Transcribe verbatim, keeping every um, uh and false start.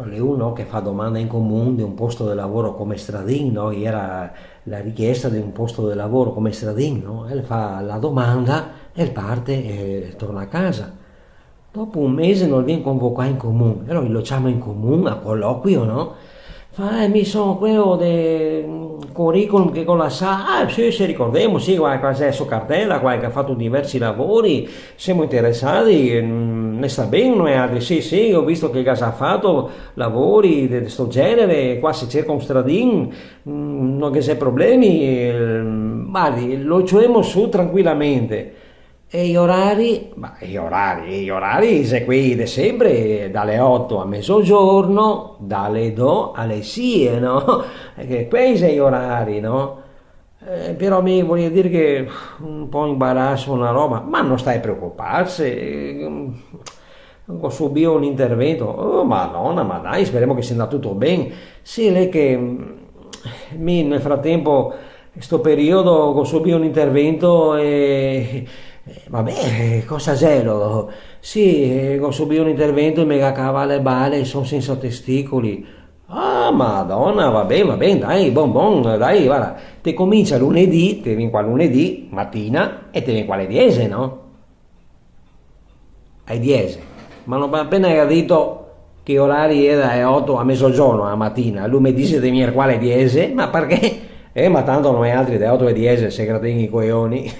L'è uno che fa domanda in comun de un posto de lavoro come stradin, no? Iera la richiesta de un posto de lavoro come stradin, no? El fa la domanda, el parte e torna a casa. Dopo un mese no vien convocà in comun, e alora lo ciama in comun a coloquio, no? Fa, eh, mi son queo de, mm, curriculum che go lasà. Ah, sì, sì, ricordemo, sì, qua, qua xe so cartela, qua che ga fato diversi lavori, semo interesai, mm, ne sta ben noialtri? Sì, sì, go visto che ga za fato lavori de, de sto genere, qua se cerca un stradin, mm, no ghe xe problemi, eh, vardi, lo cioemo su tranquilamente. E i orari? Ma i orari, i orari xe quei de sempre, da le oto a mezogiorno, da le do a le sie, no? E che quei xe i orari, no? Eh, però mi voria dir che un po' imbaraso na roba, ma no sta preocuparse, eh, go subìo un intervento. Oh, Madona, ma dai, speremo che sia andà tuto ben. Sì, l'è che, mm, mi nel fratempo, sto periodo, go subìo un intervento e, eh, vabè, eh, cosa xelo? Sì, eh, go subìo un intervento e me ga cavà le bale, son sensa testicoli. Ah, Madona, va ben, va ben, dai, bon, bon, dai, varda, te comincia lunedì, te vien qua lunedì matina e te vien qua ale diese, no? Ae diese. Ma no, ma apena che ga dito che i orari xe da le oto a mezogiorno a matina, lu me dixe de vegner qua ale diese, ma parché? Eh, ma tanto noialtri da le oto a le diese se gratemo i coioni.